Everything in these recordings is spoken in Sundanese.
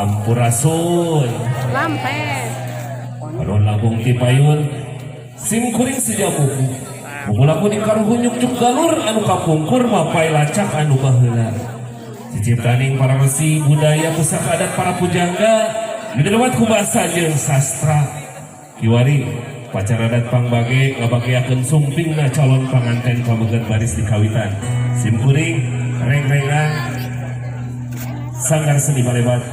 Sampurasun. Rampes. Panon langkung ti payun sim kuring seja buku. Buku laku di karuhun nyuk galur anu kapungkur mapai lacak anu baheula. Diciptaning para resi budaya pusaka adat para pujangga dilewat ku bahasa jeung sastra. Kiwari pacar adat pangbage ngabageakeun sumpingna calon panganten pameget baris di kawitan. Sim kuring reng-rengan sanggar seni balebat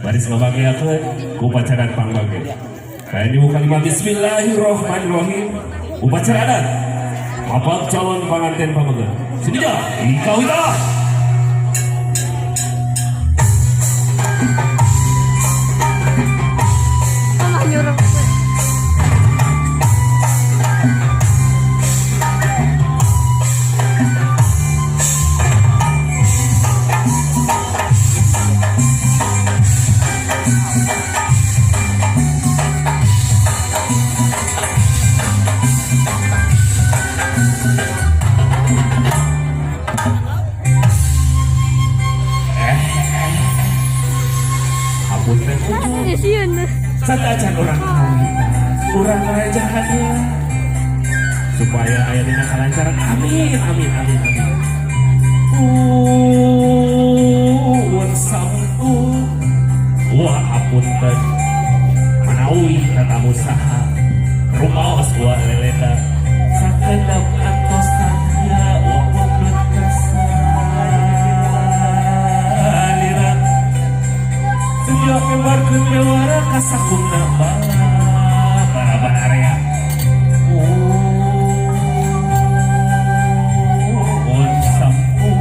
baris ngabageakeun ku pacaran pangbage. Kaya dibuka kalimat Bismillahirrahmanirrahim. Upacara adat mapag calon panganten pameget. Sini ja, di kawitan. Malah nyuruh. Hapunten ujung. Ya sieun. Satacan urang kawitan, urang rajahan heula. Supaya aya dina kalancaran. Amin amin amin amin. Un sampu. Wah hapunten. Manawi tatamu saha. Rumaos wa leleta. Sakedap antos tangga wa pundut kasalira. Sedia ngembarkeun bewara ka sakumna bala baraban area. Un sampu.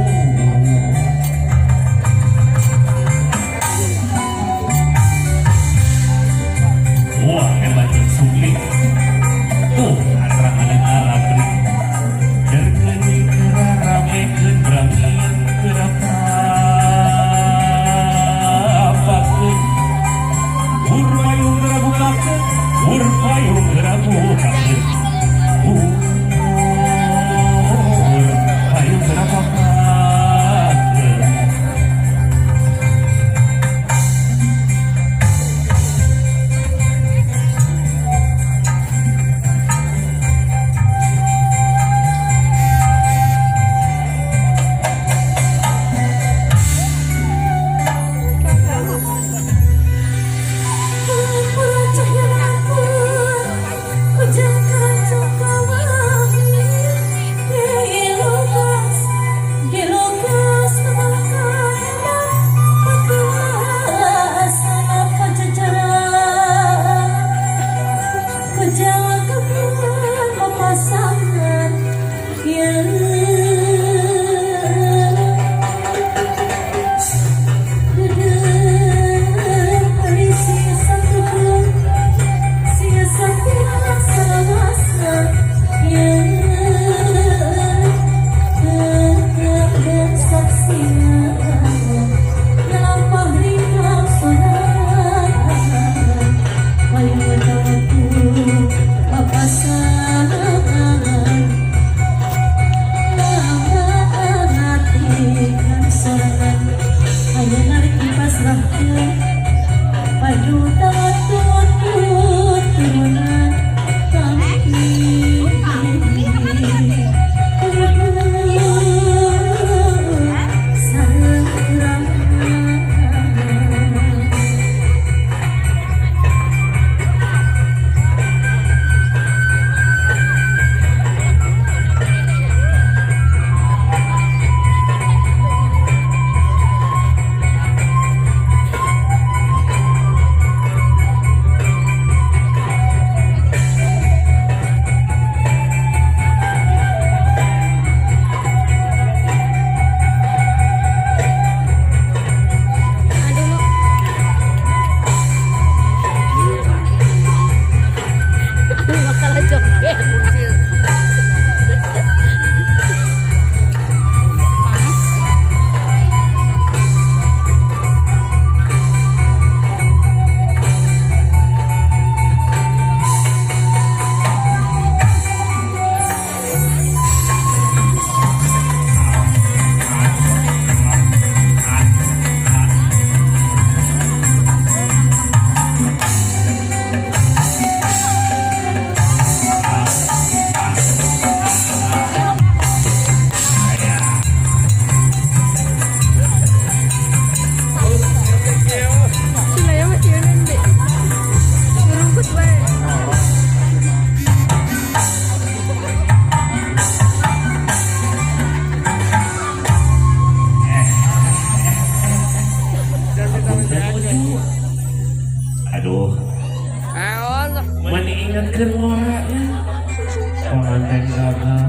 Wah, hebat sumping. Tuh, atrang aleuna labrik. Derkeuni keur ramekeun brangieun keur papakeun. Ur payung geura bukakeun, ur payung geura bukakeun. Ur payung geura bukakeun. Aduh, meni ingatkeun ngora nya. Pengantin gagah.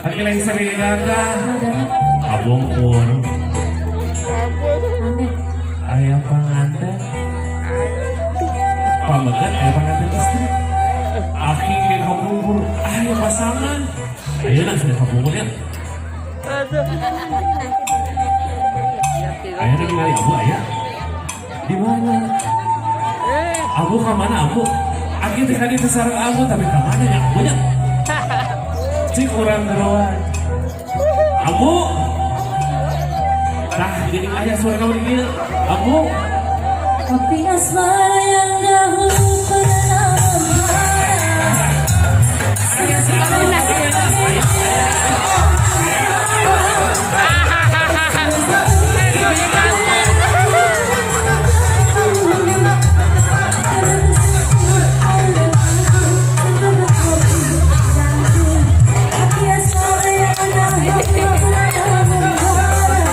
Tapi lain sering gagah. Kabungkur. Aya panganten. Pameget aya panganten istri. Aki ge kabungkur aya pasangan. Ayeuna sudah kabungkur ya. Aya ningali Abu aya. Di mana? Abu ka mana Abu? Aki teh kadi teh sareng Abu, tapi ka mana nya Abu nya? Cik urang geroan. Abu. Tah, gini aya suara kamu di dieu. Abu. Api asmara yang dahulu pernah membara. Api asmara yang dahulu pernah membara, semakin hangat bagai jiwa yang terbakar.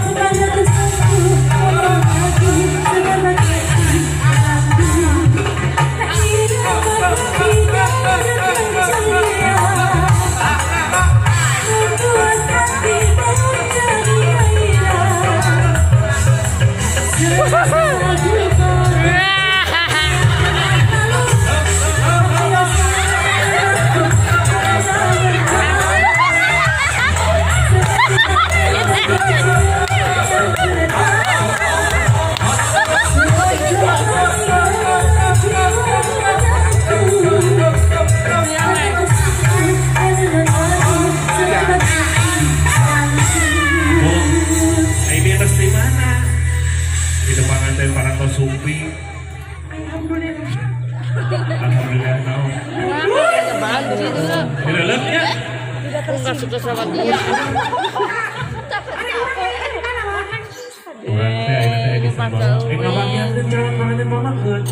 Segala tersentuh lagi, segala hati tidak tidak terceria, membuat hati menjadi gairah. Segala duka lalu, Bu, ini atas di mana? Di depan panganten parantos sumping. Alhamdulillah. Alhamdulillah naon. Direuleup nya. Aku nggak suka sama dia. Urang teh ayeuna teh di sambal. Eh, ngabagiankeun calon panganten pameget.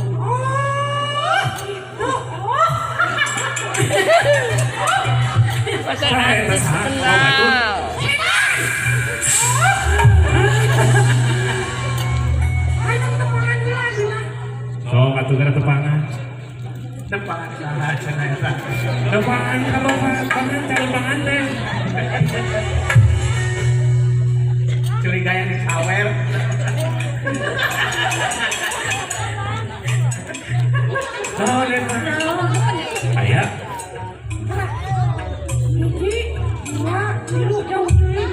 Pacar Saha eta, artis saha? kenal. Sok atuh geura tepangan. Tepangan saha cenah eta? Tepangan ka bapak pangan calon panganten. Curiga yang disawer. Naon eta? Aya. Hiji, dua, tilu, jauh deui.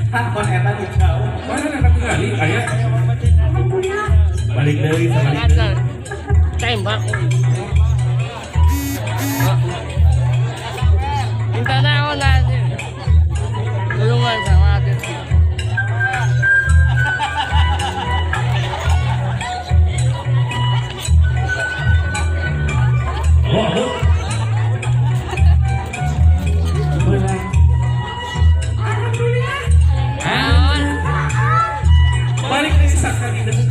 Takon eta di jauh. Mana eta kali aya? Alhamdulillah. Balik deui, balik deui. Tembak. Minta naon aja. Tulungan sama artis. Oh, aduh. Beunang. Alhamdulillah. Naon? Balik deui sakali deui.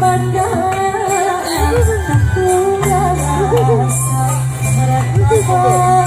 Pandang. Aku rasa berat.